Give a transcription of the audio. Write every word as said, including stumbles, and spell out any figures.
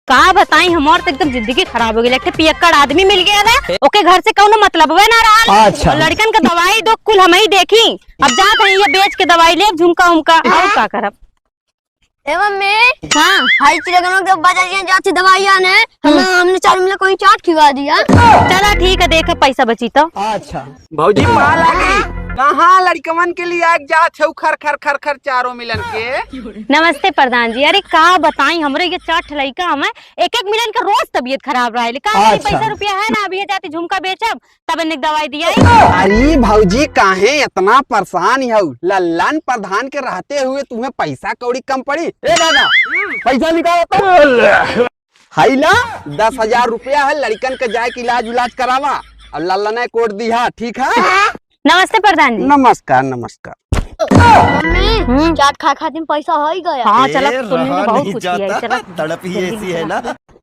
का बताई, हमार तो एकदम जिंदगी खराब हो गई। एक ठे पियक्कड़ आदमी मिल गया ना, ओके घर से कौनो मतलबवे ना रहा। अच्छा। और लड़कन के दवाई दो कुल हम ही देखी। अब जात है ये बेच के दवाई ले झुमका उमका, और का करब? ए मम्मी। हाँ। हाई चिड़गनों के बाजार जाती दवाई आने, हम, हम्म। हमने चार मिला कोई चाट खिवा दिया। चला ठीक है, देख पैसा बची तो। अच्छा। भौजी, पाला गई। कहाँ लड़कवन के लिए आग जात है, खर खर खर खर चारों मिलन के। नमस्ते प्रधान जी। अरे का बताई, हमरे ये चार ठे लइका हमें एक एक मिलन के रोज तबीयत खराब रहेले। का करी, अच्छा। पैसा रुपया है ना, अभी ये जाती झुमका बेचब, तब इन्हें दवाई दिया। अरे भौजी, काहे इतना परेशान हऊ? लल्लन प्रधान के रहते हुए तुम्हें पैसा कौड़ी कम पड़ी? ए दादा, पैसा निकाल तो। हाई ला, दस हजार रुपया है, लड़कन के जाए के इलाज उलाज करावा। और लल्लन ने कोट दिया, ठीक है? नमस्ते प्रधान जी। नमस्कार, नमस्कार। मम्मी, हम्म। चाट खाए खातिर पैसा हो ही गया। हाँ, ए, चला, सुनने में रहा बहुत नहीं खुशी है, जाता, चला। तड़प ही ऐसी है ना।